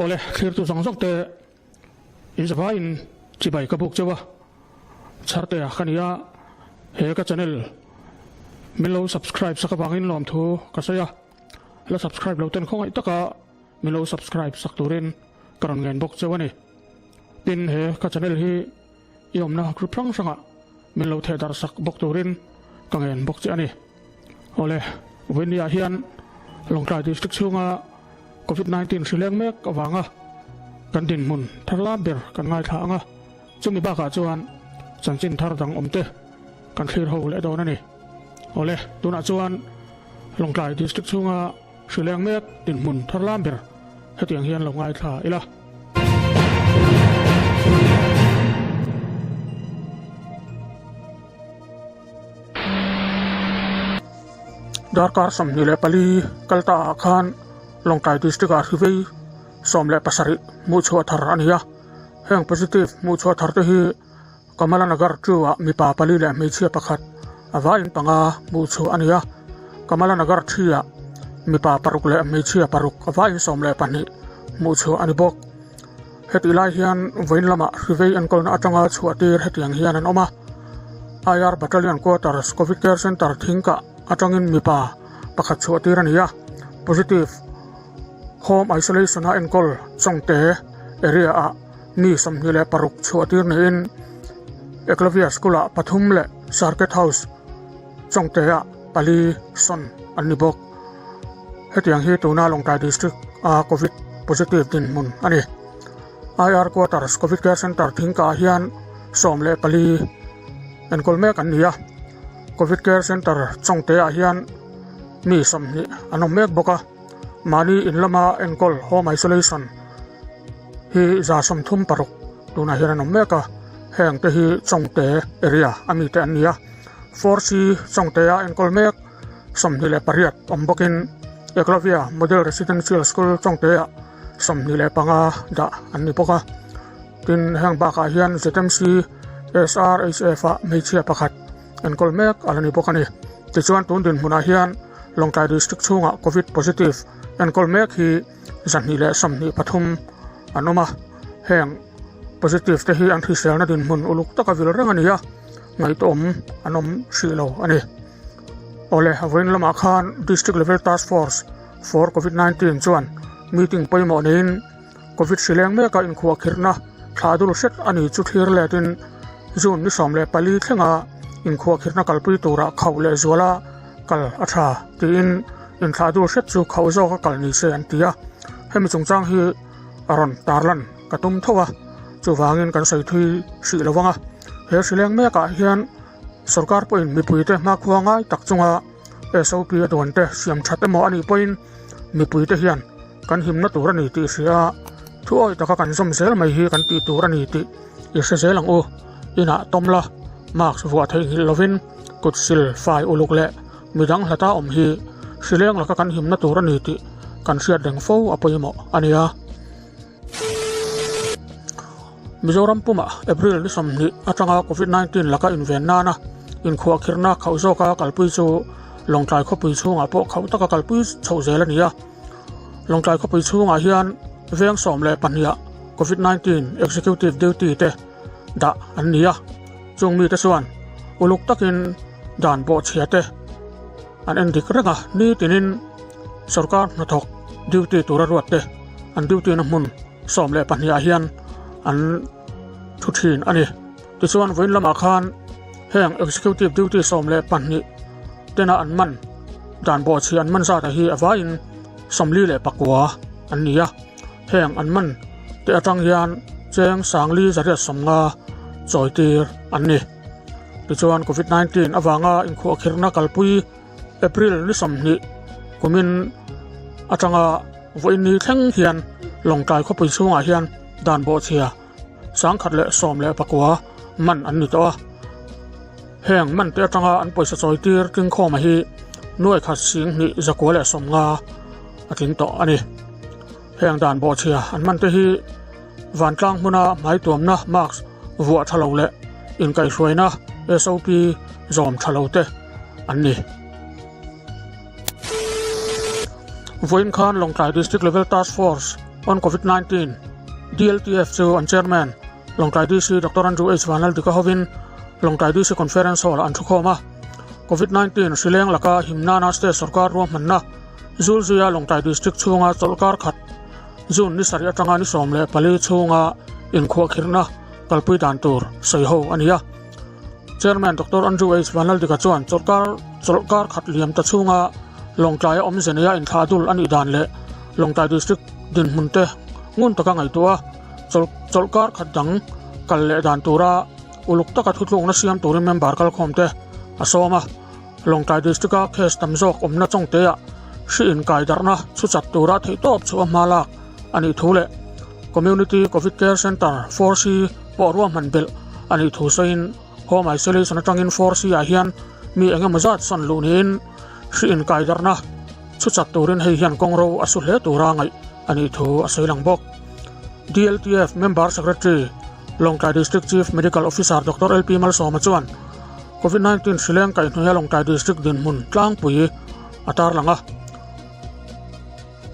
Awle, thlirtu zawng zawng te in zavaiin chibai ka buk cheu a, Chhartea ka ni a, he ka channel min lo subscribe sak avangin lawmthu ka sawi a, la subscribe lo ten khawngaih taka min lo subscribe sak turin ka rawn ngen bawk cheu a ni. Tin, he ka channel hi i awmna group hrang hrangah min lo theh darh sak bawk turin ka ngen bawk che a ni. Awle, vawinia hian Lawngtlai District chhunga Covid 19 hri leng mek avanga kan dinhmun thar lam ber kan ngaithla ang a, chumi bakah chuan chanchin thar dang awm te kan thlir ho leh dawn a ni. Awle, tunah chuan Lawngtlai District chhunga hri leng mek dinhmun thar lam ber hetiang hian lo ngaithla ila. Darkar 24 kal ta ah khan Lawngtlai District ah hri vei 17 hmuhchhuah thar a ni a, heng positive hmuhchhuah thar te hi Kamala Nagar two ah mipa pali leh hmeichhia pakhat a vaiin panga hmuhchhuah a ni a, Kamala Nagar three ah mipa paruk leh hmeichhia paruk a vaiin 12 hmuhchhuah a ni bawk. Hetih lai hian vawiin lamah hri vei enkawlna atanga chhuah tir hetiang hian an awm a, IR Battalion Quarters Covid Care Centre thingkah atangin mipa pakhat chhuah tir a ni a, positive home isolation a enkawl Chawngte area ah mi 26 chhuah tir niin Eklavya School ah pathum leh Circuit House Chawngte ah pali sawn an ni bawk. Hetiang hi tuna Lawngtlai District a Covid positive dinhmun a ni. IR Quarters Covid Care Centre thingkah hian 14 enkawl mek an ni a. Covid Care Centre Chawngte ah hian mi 20 an awm mek bawk a. Mahni in lama enkawl Home Isolation hi 36 tunah hian an awm mek a. Heng te hi Chawngte area a mite an ni a. 4C Chawngte a enkawl mek. 28 awm bawkin Eklavya Model Residential School Chawngte-ah 25 dah an ni bawk a. Tin, heng bakah hian ZMC SRHF-ah hmeichhia pakhat enkawl mek a la ni bawk a ni. Tichuan, tun dinhmunah hian Lawngtlai District chhungah Covid positive enkawl mek hi 223 an awm a. Heng positive te hi an hriselna dinhmun uluk taka vil reng a ni a, ngaihtuahawm an awm hrih lo a ni. Awle, vawiin lamah khan District Level Task Force for Covid 19 chuan meeting pawimawh neiin Covid hri leng meka inkhuahkhirhna thla dul hret a ni chu thlir letin June ni 14 thlenga inkhuahkhirhna kalpui tura khauh leh zuala kal a tha tiin inthlah dul hret chu khauh zawka kal ni se an ti a. Hemi chungchang hi a rawn tarlan ka tum tho a, chuvangin kan sawi thui hrih lo vang a. He hri leng mekah hian Sorkar pawhin mipuite hmakhua ngai tak chunga SOP a duante siam that emaw a nih pawhin mipuite hian kan himna tur a ni tih hria a, thu awih taka kan zawm zel mai hi kan tih tur a ni tih i hre zel ang u. Inah tawm la, mask vuah theihnghilh lovin kut sil fai uluk leh midang hlata awm hi hrileng laka kan himna tur a ni tih kan hriat reng fo a pawimawh a nia. Mizoram pumah April ni 20 atanga Covid 19 laka inven nana inkhuahkhirhna khauh zawka kalpui chu Lawngtlai khawpui chhungah pawh khauh taka kalpui chhoh zel a ni a. Lawngtlai khawpui chhungah hian veng 12 ah Covid 19 Executive Duty te dah an ni a. Chung mite chuan uluk takin dan bawhchhia te an en dik reng a, nitinin sorkar hnathawk duty tura ruat te an duty na hmun 12 ah hian an thu thin a ni. Tichuan vawiin lamah khan heng executive duty 12 tena an man dan bawhchhi an man zat hi a vaiin 49 an ni a. Heng an man te atang hian cheng 4,850 chawi tir an ni. Tichuan Covid 19 avanga inkhuahkhirhna kalpui April ni 20 kumin atanga vawiin ni thleng hian Lawngtlai khawpui chhungah hian dan bawhchhia 119 man an ni tawh a. Heng man te atanga an pawisa chawi tir tlingkhawma hi nuai khat sing hnih zakua leh 50 a tling tawh a ni. Heng dan bawhchhia an man te hi vantlang hmuna hmai tuamna mask vuah tha lo leh inkaihhruaina SOP zawm tha lo te an ni. Vawiin khan Lawngtlai District Level Task Force. On Covid 19, DLTF, chu an Chairman, Lawngtlai DC Doctor Andrew H Vanlaldika hovin Lawngtlai DC Conference Hall-ah an thukhawm a. Covid 19 hri leng laka him nana state sorkar ruahmanna Zulzuia Lawngtlai District chhunga chawlhkar khat June ni sarih atanga ni 14 chhunga inkhuahkhirhna kalpui dan tur sawi ho a ni a. Chairman Doctor Andrew H Vanlaldika chuan chawlhkar chawlhkar khat liam ta chhunga Lawngtlaia awmze neia inthlah dul a nih dan leh Lawngtlai District dinhmun te ngun taka ngaihtuah a, chawlhkar khat dang kal leh dan tura uluk taka thutlukna siam turin member kalkhawm te a sawm a. Lawngtlai District-a case tam zawk awmna chawngteah hri inkai darhna chhu chat tura theihtawp chu a hma lak a nih thu leh Community Covid Care Centre, 4C, pawh ruahman belh a nih thu sawiin Home Isolation atangin 4C ah hian mi eng emaw zat sawn luh niin hri inkai darhna chhu chat turin hei hian kawngro a su hle tura ngaih a nih thu a sawi lang bawk. DLTF Member Secretary, Lawngtlai District Chief Medical Officer Doctor LP Malsawma chuan Covid 19 hri leng kaihhnuaia Lawngtlai District dinhmun tlangpui a tarlang a.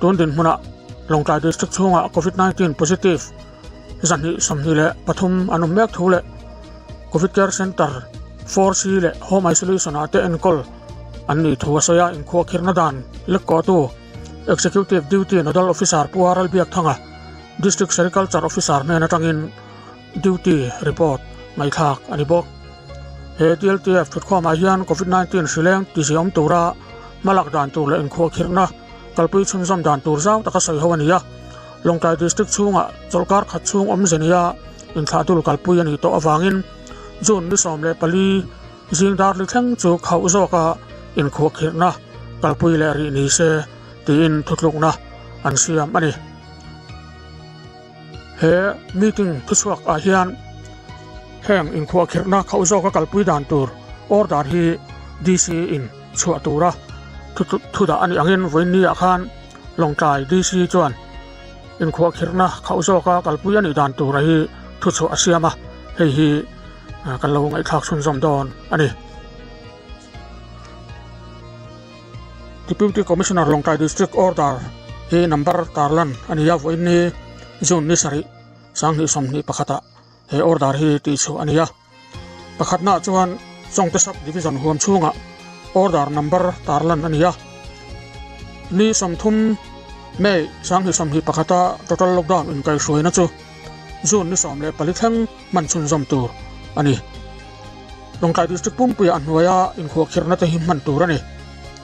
Tun dinhmunah Lawngtlai District chhungah Covid 19 positive 223 an awm mek thu leh Covid Care Centre 4C leh Home Isolation ah te enkawl an nih thu a sawi a, inkhuahkhirhna dan lekkawhtu Executive Duty Nodal Officer Pu RL Biakthanga, District Sericulture Officer hnen atangin Duty report ngaihthlak a ni bawk. He DLTF thutkhawmah hian Covid 19 hri leng tiziawm tura hmalak dan tur leh inkhuahkhirhna kalpui chhunzawm dan tur zau taka sawi ho a ni a. Lawngtlai District chhungah chawlhkar khat chhung awmze nia inthlahdul kalpui a nih tawh avangin June ni 14 zing darli thleng chu khauh zawka inkhuahkhirhna kalpui leh rih ni se tiin thutlukna an siam a ni. He meeting thuchhuak ah hian heng inkhuahkhirhna khauh zawka kalpui dan tur order hi DC in chhuah tura thu dah a nih angin vawiin ah khan Lawngtlai DC chuan inkhuahkhirhna khauh zawka kalpui a nih dan tura hi thuchhuah a siam a, hei hi kan lo ngaihthlak chhunzawm dawn a ni. Deputy Commissioner Lawngtlai District Order hi number tarlan a ni a, vawiin ni June ni sarih 2021 ah he order hi tihchhuah a ni a. Pakhatnaah chuan Chawngte Sub Division huam chhungah order number tarlan a ni a. Ni 30 May 2021 a total lockdown inkaihhruaina chu June ni 14 thleng hman chhunzawm tur a ni. Lawngtlai District pumpuia a hnuaia inkhuahkhirhna te hi hman tur a ni.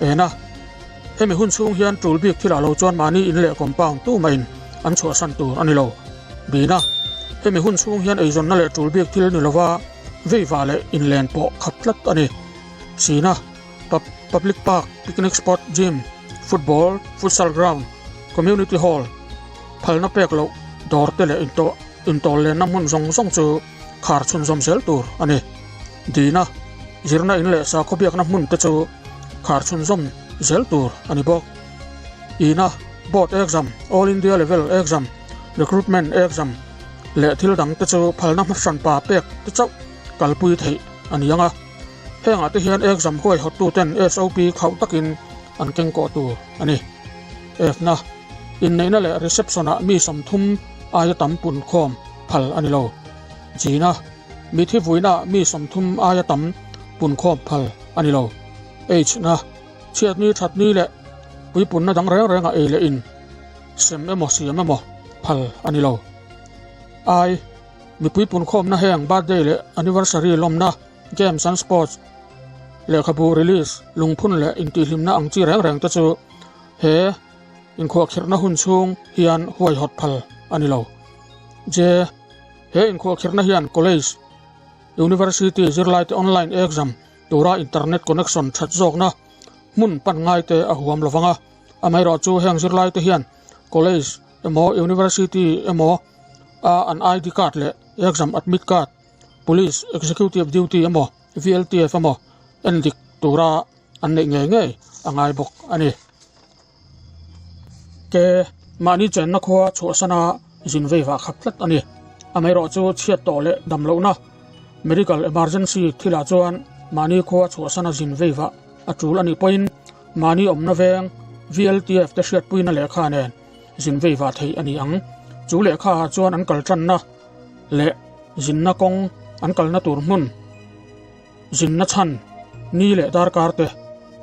Ena, hemi hun chhung hian tul bik thilah lo chuan mahni in leh compound tumahin an chhuahsan tur a ni lo. Bina, hemi hun chhung hian eizawnna leh tul bik thil ni lova veiva leh inlen pawh khat tlat a ni. Sina, Public Park, Picnic Spot, Gym, Football, Futsal Ground, Community Hall, phalna pek loh dawr te leh intawl lenna hmun zawng zawng chu khar chhunzawm zel tur a ni. Dina, zirna in leh sakhaw biakna hmun te chu khar chhunzawm zel tur a ni bawk. Ina, board exam, all India level exam, recruitment exam leh thil dang te chu phalna hmahran pa pek te chauh kalpui theih a ni ang a. Hengah te hian exam huaihawttu ten SOP khauh takin an keng kawh tur a ni. F-na, inneihna leh reception-ah mi 30 aia tam pun khawm phal a ni lo. G-na, mithi vuinaah mi 30 aia tam pun khawm phal a ni lo. H-na, chhiatni thatni leh puipunna dang reng rengah ei leh in sem emaw siam emaw phal a ni lo. I, mipui pun khawmna heng birthday leh anniversary lawmna, games and sports, lehkhabu release, lungphun leh intihhlimna ang chi reng reng te chu he Inkhuahkhirhna hun chhung hian huaihawt phal a ni lo. J. He inkhuahkhirhna hian college, university zirlaite online exam tura internet connection that zawkna hmun pan ngaite a huam lo vang a. Amaherawhchu heng zirlaite hian college emaw university emaw a an ID card leh exam admit card, police executive duty emaw VLTF emaw endik tura an neih ngei ngei a ngai bawk a ni. Ke mahni chenna khua chhuahsana zin vei vah khat tlat a ni. Amaherawh chu chhiat tawh leh dam lohna medical emergency thilah chuan mahni khua chhuahsana zin vei vah a tul a nih pawhin mahni awmna veng VLTF te hriatpuina lehkha nen. zin vei vah theih a ni ang. Chu lehkha ah chuan an kal tanna leh zinna kawng an kalna tur hmun zinna chhan ni leh darkar te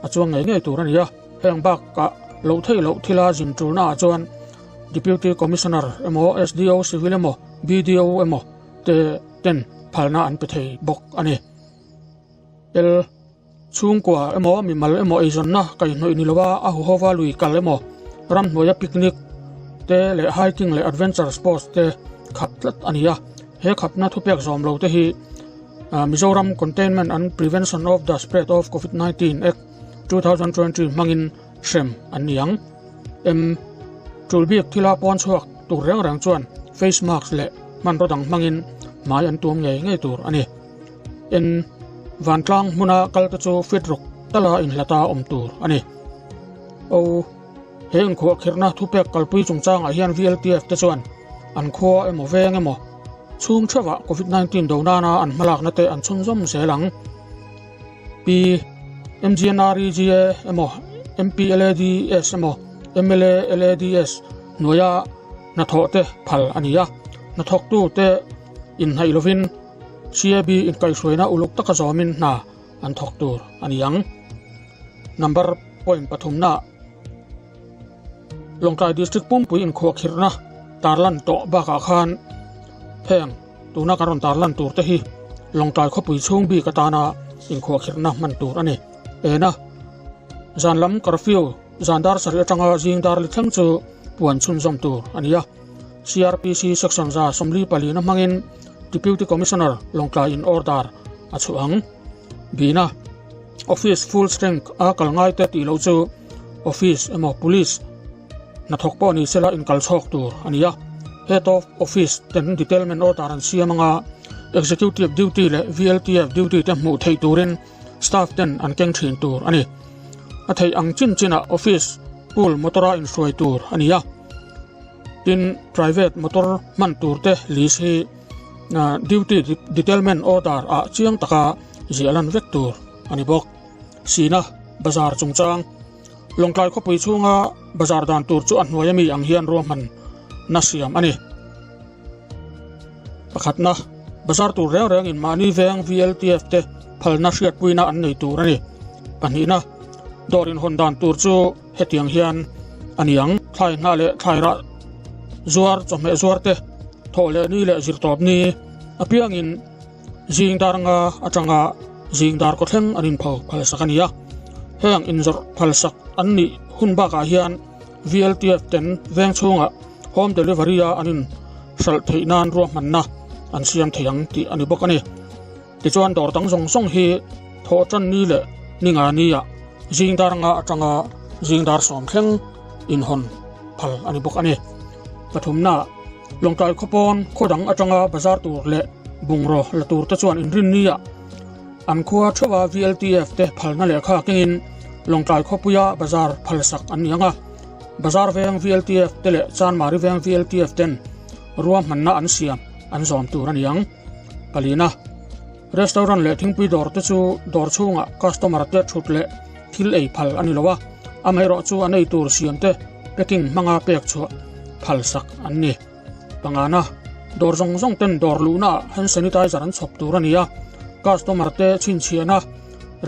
a chuang ngei ngei tur a ni a. Heng bakah loh theih loh thila zin tulna ah chuan Deputy Commissioner emaw SDO Civil emaw BDO emaw te ten phalna an pe thei bawk a ni. L. Chhungkua emaw mimal emaw eizawnna kaihhnawih ni lova a huhova lui kal emaw ramhnuaia picnic te leh hiking leh adventure sports te khap tlat a ni a. He khapna thupek zawm lo te hi Mizoram Containment and Prevention of the Spread of Covid-19 Act 2020 hmangin hrem an ni ang. M. Tul bik thila pawn chhuak tur reng reng chuan face mask leh hmanraw dang hmangin hmai an tuam ngei ngei tur a ni. En vantlang hmuna kal te chu fit ruk tala inhlata awm tur a ni. O He inkhuahkhirhna thupek kalpui chungchangah hian VLTF te chuan an khua emaw veng emaw chhung theuhah Covid 19 do nana an hmalakna te an chhunzawm zel ang. P MGNREGA emaw MPLADS emaw MLALADS hnuaia hnathawh te phal a ni a, hnathawktu te inhnaih lovin CAB inkaihhruaina uluk taka zawmin hna an thawk tur a ni ang. Number point pathumna Lawngtlai District pumpui inkhuahkhirhna tarlan tawh bakah khan heng tuna kan rawn tarlan tur te hi Lawngtlai khawpui chhung bik atana inkhuahkhirhna hman tur a ni. Ena zan lam curfew zan dar sarih atanga zing dar li thleng chu puan chhunzawm tur a ni a. CRPC section 44 na hmangin Deputy Commissioner Lawngtlai in order a chhuah ang. Bina Office full strength a kal ngai te tih loh chu office emaw police hnathawk pawh ni sela inkal chhawk tur a ni a. Head of Office ten detailment order an siam anga Executive duty leh VLTF duty te hmuh theih turin staff ten an keng thin tur a ni. A theih ang chin chinah office pool motor a inhruai tur a ni a. Tin, private motor hman tur te list hi duty detailment order ah chiang taka ziah lan vek tur a ni bawk. Sina bazar chungchang Lawngtlai khawpui chhunga bazar dan tur chu a hnuai ami ang hian ruahman na siam a ni. Pakhatna, bazar tur reng rengin mahni veng VLTF te phalna hriatpuina an nei tur a ni. Pahnihna, dawr inhawn dan tur chu hetiang hian a ni ang. Thlai hnah leh thlai rah zuar, chawhmeh zuar te, thawh leh ni leh zirtawp ni apiangin zing dar nga atanga zing dar kaw thleng an inpho phalsak a ni a. Heng inzawrh phalsak an nih hun bakah hian VLTF ten veng chhungah home delivery a an inhralh theih nan ruahmanna an siam thei ang tih a ni bawk a ni. Tichuan dawr dang zawng zawng hi thawh tan ni leh ni nga nia zing dar nga atanga zing dar sawm thleng inhawn phal a ni bawk a ni. Pathumna Lawngtlai khawpawn khaw dang atanga bazar tur leh bungraw la tur te chuan inrin nia an khua theuha VLTF te phalna lehkha kengin Lawngtlai khawpuia bazar phalsak an ni ang a. Bazar veng VLTF te leh Chanmari veng VLTF ten ruahmanna an siam an zawm tur a ni ang. Palina, Restaurant leh thingpui dawr te chu dawr chhungah customer te thut leh thil ei phal a ni lo a, amaherawh chu an ei tur siam te packing hmanga pek chhuah phalsak an ni. Pangana, Dawr zawng zawng ten dawr luhnaah hand sanitizer an chhawp tur a ni a, customer te chhinchhiahna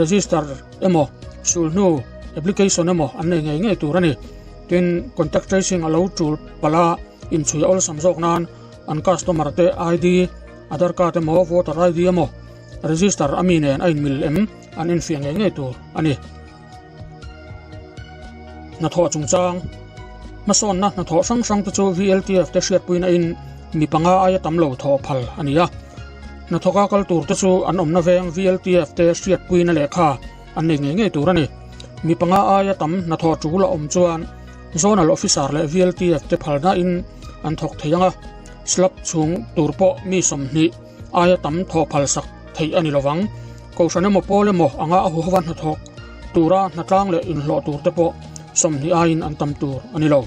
register emaw sulhnu application emaw an nei ngei ngei tur a ni. Tin, contact tracing a lo tul palh a, inchhui awlsam zawk nan an customer te ID, Aadhaar card emaw voter ID emaw register a mi nen a inmil em an enfiah ngei ngei tur a ni. Hnathawh chungchang Hmasawnna hnathawh hrang hrang te chu VLTF te hriatpuina in mi panga aia tam lo thawh phal a ni a. Hnathawka kal tur te chu an awmna veng VLTF te hriatpuina lehkha an nei ngei ngei tur a ni. Mi panga aia tam hnathawh tul a awm chuan Zonal Officer leh VLTF te phalna in an thawk thei ang a, slab chhung tur pawh mi 20 aia tam thawh phalsak theih a ni lovang. Kohhran emaw pawl emaw anga a huhova hnathawk tura hnatlang leh inhlawh tur te pawh 20 aiin an tam tur a ni lo.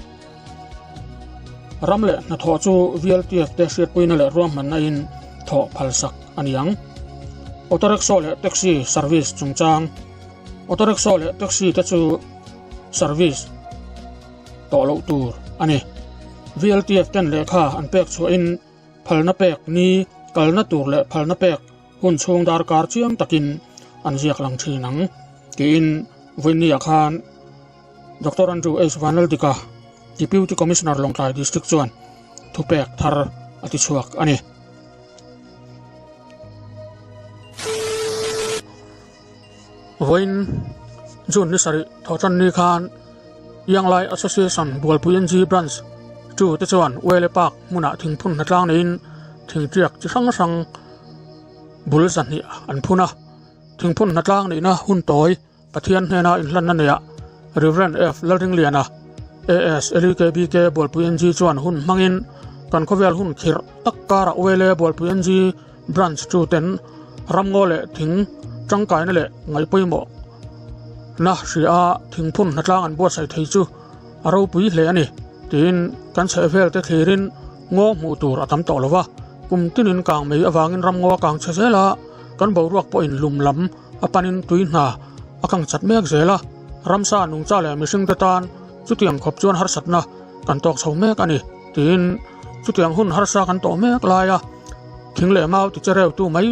Ram leh hnathawh chu VLTF te hriatpuina leh ruahmanna in thawh phalsak a ni ang. Auto rickshaw leh taxi service chungchang Auto rickshaw leh taxi te chu service tawh loh tur a ni. VLTF ten lehkha an pek chhuahin phalna pek ni kalna tur leh phalna pek hun chhung darkar chiang takin an ziak lang thin ang tiin vawinia khan Doctor Andrew H Vanlaldika Deputy Commissioner Lawngtlai District chuan thupek thar a ti chhuak a ni. Vawiin June ni sarih thawhtan ni khan Yanglai Association Bualpui NG Branch 2 te chuan Uele Park hmunah thingphun hnatlang neiin thingtiak chi hrang hrang bul zahnih an phun a. Thingphun hnatlang neihna hun tawi Pathian hnena inhlanna neihah Rev. F. Lalringliana, AS, LEKBK Bualpui NG chuan hun hmangin kan khawvel hun khirh tak karah Uele Bualpui NG Branch 2 ten ramngaw leh thing tangkaina leh ngaihpawimawh na hria a thingphun hnatlang an buatsaih thei chu a ropui hle a ni tiin kan chhehvel te thlirin ngaw hmuh tur a tam tawh lo va, kum tinin kang mai avangin ramngaw a kang chhe zel a, kan boruak pawhin lum lam a panin tui hna a kang chat mek zel a, ramsa nungcha leh mihring te tan chutiang khawp chuan harsatna kan tawk chho mek a ni tiin chutiang hun harsa kan tawh mek lai a, thing leh mau ti che reutu mai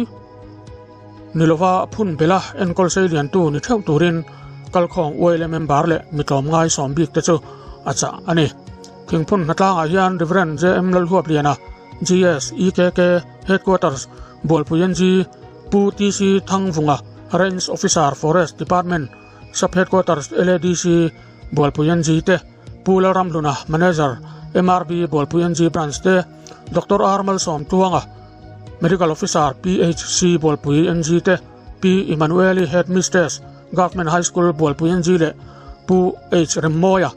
ni lova phun bela enkawl sei liantu ni theuh turin kalkhawng uai leh member leh mi tlawmngai sawm bik te chu a chah a ni. Thingphun hnatlangah hian Rev. JM Lalhuapliana, GS, EKK, Headquarters, Bualpui NG, Pu TC Thangvunga, Range Officer, Forest Department, Sub Headquarters, LADC, Bualpui NG te, Pu Lalramhluna, Manager, MRB, Bualpui NG Branch te, Doctor R Malsawmtluanga, Medical Officer PHC Bualpui NG te, Pi Emmanueli Headmistress, Government High School Bualpui NG leh Pu H Remmawia,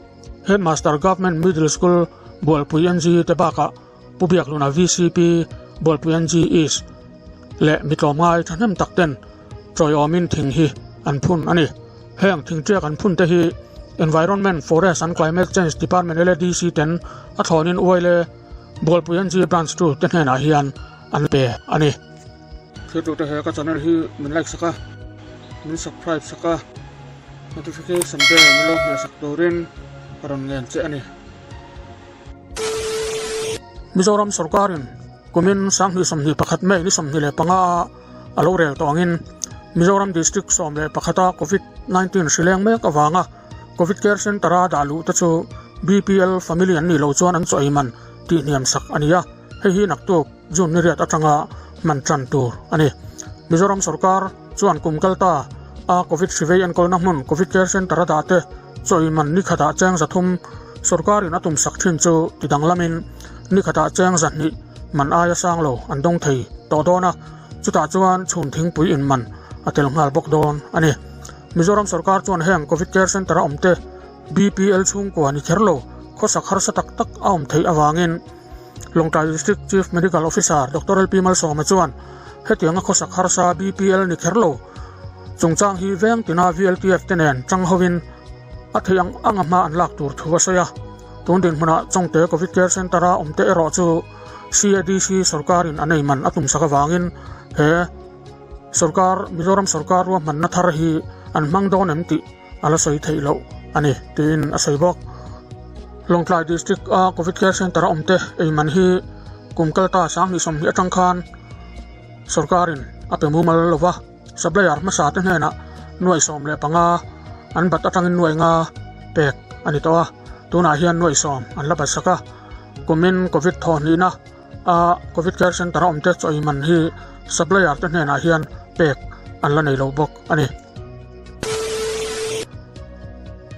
Headmaster Government Middle School Bualpui NG te bakah Pu Biakluna VCP Bualpui NG East leh mi tlawmngai thahnem tak ten tawiawmin thing hi an phun a ni. Heng thingtiak an phun te hi Environment, Forest and Climate Change Department LADC ten a thlawnin uaile Bualpui NG Branch tu te hnenah hian an pe a ni. Thiltute he ka channel hi min like sak a, min subscribe sak a, notification bell min lo hmeh sak turin ka rawn ngen che a ni. Mizoram sorkarin kumin 2021 May ni 25 a a lo rel tawh angin Mizoram District 11 a Covid-19 hri leng mek avanga Covid Care Centre-a dah luh te chu BPL family an nih loh chuan an chaw ei man tih hniam sak a ni a, hei hi naktuk June ni riat atanga hman tan tur a ni. Mizoram sorkar chuan kum kal ta a Covid hri vei enkawlna hmun Covid Care Centre-a dah te chaw ei man ni khatah cheng 300 sorkarin a tum sak thin chu ti danglamin ni khatah cheng 200 man aia sang lo an dawng thei tawh dawn a, chutah chuan chhun thingpui in man a tel nghal bawk dawn a ni. Mizoram sorkar chuan heng Covid Care Centre a awmte BPL chhungkua ni kher lo khawsak harsa tak tak a awm theih avangin Lawngtlai District Chief Medical Officer Doctor LP Malsawma chuan hetianga khawsak harsa BPL ni kher lo chungchang hi veng tina VLTF te nen chang hovin a theih ang anga hma an lak tur thu a sawi a. Tun dinhmunah Chawngte Covid Care Centre a awmte erawh chu CADC sorkarin an ei man a tumsak avangin he Sorkar, Mizoram sorkar ruahmanna thar hi an hmang dawn em tih a la sawi theih loh a ni, tiin a sawi bawk. Lawngtlai District a Covid Care Centre a awmte ei man hi kum kalta 2020 atang khan sorkarin a pe mumal lo va, supplier hmasa te hnenah nuai 15 an bat atangin nuai nga pek a ni tawh a, tunah hian nuai 10 an la bat sak a, kumin Covid thawhhnihna A Covid Care Centre a awmte chaw ei man hi supplier te hnenah hian pek an la nei lo bawk a ni.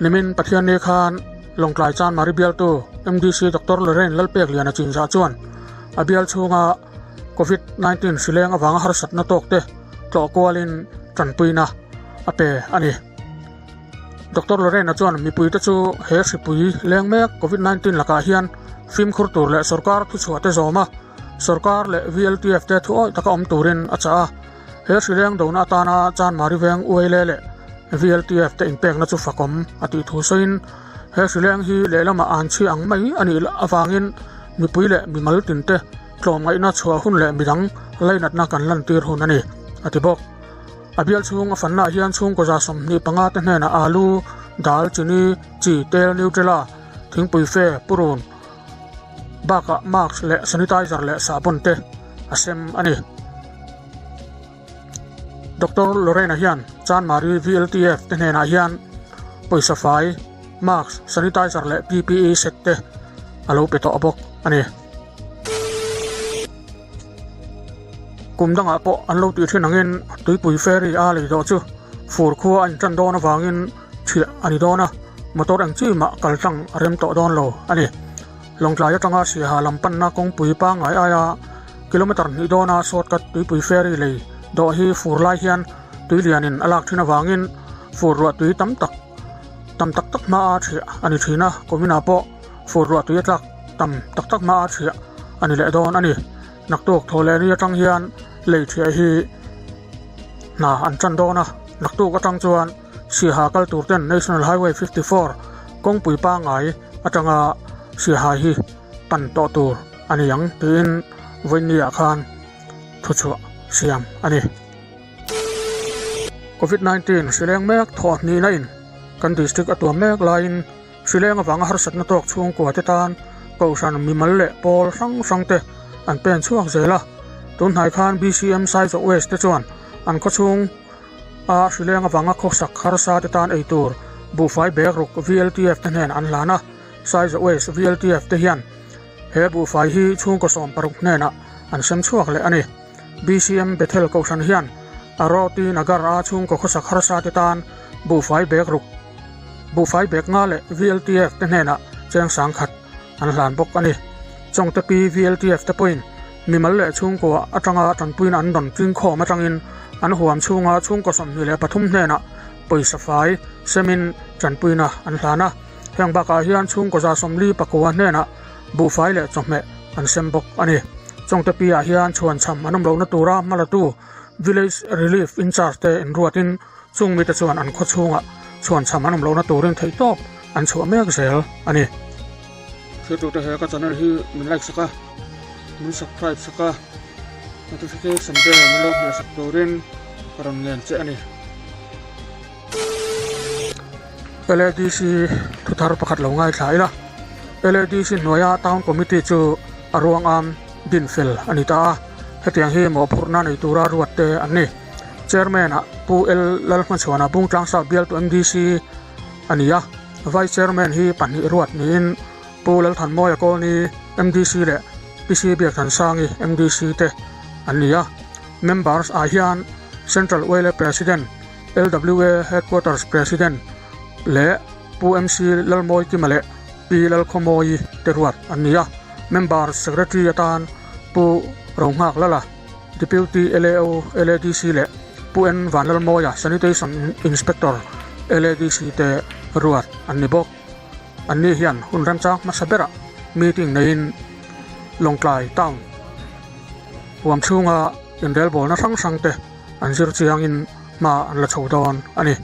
Nimin Pathianni khan Lawngtlai Chanmari bialtu MDC Doctor Lorraine Lalpekliana chinzah chuan a bial chhunga Covid 19 hri leng avanga harsatna tawk te tlawh kualin tanpuina a pe a ni. Doctor Lorena chuan mipuite chu he hripui leng mek Covid 19 lakah hian fimkhur tur leh sorkar thuchhuah te zawm a, sorkar leh VLTF te thu awih taka awm turin a chah a. He hri leng dona atana Chanmari veng UALE leh VLTF te inpekna chu fakawm a tih thu sawiin he hri leng hi lehlamah an chhi ang mai a nih avangin mipui leh mimal tinte tlawmngaihna chhuah hun leh midang lainatna kan lantir hun a ni, a ti bawk. A bial chhung a fannaah hian chhungkaw 25 te hnenah alu, dal, chini, chi, tel, Nutella, thingpui fe, purun, Bakah mask leh sanitizer leh sahbawn te a sem a ni. Doctor Lorena hian Chanmari VLTF te hnenah hian pawisa fai, mask, sanitizer leh PPE set te a lo pe tawh bawk a ni. Kum dangah pawh an lo tih thin angin tuipui ferry a lei dawh chu fur khua a intan dawn avangin chhiah a ni dawn a, motor eng chi mah kal tlang a rem tawh dawn lo a ni. Lawngtlai atanga Siaha lam panna kawngpui pangngai aia kilometre hnih dawna shortcut tuipui ferry lei dawh hi fur lai hian tui lianin a lak thin avangin fur ruah tui tam tak tam tak tak hmaa chhiah a ni thin a, kuminah pawh fur ruah tui a tlak tam tak tak hmaa chhiah a ni leh dawn a ni. Naktuk thaw leh ni atang hian lei chhiah hi hna an tan dawn a, naktuk atang chuan Siaha kal tur ten National Highway 54 kawngpui pangngai atanga Siaha hi pan tawh tur a ni ang tiin vawiinniah khan thuchhuah siam a ni. Covid 19 hrileng mek thawh hnihna in kan district a tuam mek laiin hrileng avanga harsatna tawk chhungkua te tan kohhran mimal leh pawl hrang hrang te an pen chhuak zel a. Tunhnai khan BCM Saizawh West te chuan an khawchhung a hrileng avanga khawsak harsa te tan ei tur buhfai bag ruk VLTF te hnen an hlan a. Saizawh West VLTF te hian he buhfai hi chhungkaw 16 hnenah an sem chhuak leh a ni. BCM Bethel Kohhran hian Aroti Nagar a chhungkaw khawsak harsa te tan buhfai bag ruk, buhfai bag nga leh VLTF te hnenah cheng sangkhat an hlan bawk a ni. Chawngte pi VLTF te pawhin mimal leh chhungkua atanga tanpuina an rawn tlingkhawm atangin an huam chhunga chhungkaw 23 hnenah pawisa fai semin tanpuina an hlan a. Heng bakah hian chhungkaw 49 hnenah buhfai leh chawhmeh an sem bawk a ni. Chawngte piah hian chhuanchham an awm lohna tura hmalatu Village Relief Incharge te inruatin chung mite chuan an khaw chhungah chhuanchham an awm lohna turin theihtawp an chhuah mek zel a ni. Thirtute he ka channel hi min like sak a, min subscribe sak a, notification bell min lo hmeh sak turin ka rawn ngen che a ni. LADC thuthar pakhat lo ngaithla ila, LADC hnuaia Town Committee chu a ruang am din fel a ni ta a, hetiang hi mawhphurhna nei tura ruat te an ni. Chairman ah Pu L Lalhmachhuana Bungtlang South bialtu MDC a ni a, Vice Chairman hi pahnih ruat niin Pu Lalthanmawia Kawlni MDC leh PC Biakthansangi MDC te an ni a. Members ah hian Central Oil President, LWA Headquarters President leh Pu MC Lalmawi Kima leh Pi Lalkhawmawi te ruat an ni a. Member Secretary atan Pu Rohnghak Lala, Deputy LAO LADC leh Pu N Vanlalmawia, Sanitation Inspector LADC te ruat an ni bawk. Anni hian hun remchang hmasa berah meeting neiin Lawngtlai Town huam chhunga inrelbawlna hrang hrang te an zir chiangin hma an la chho dawn a ni.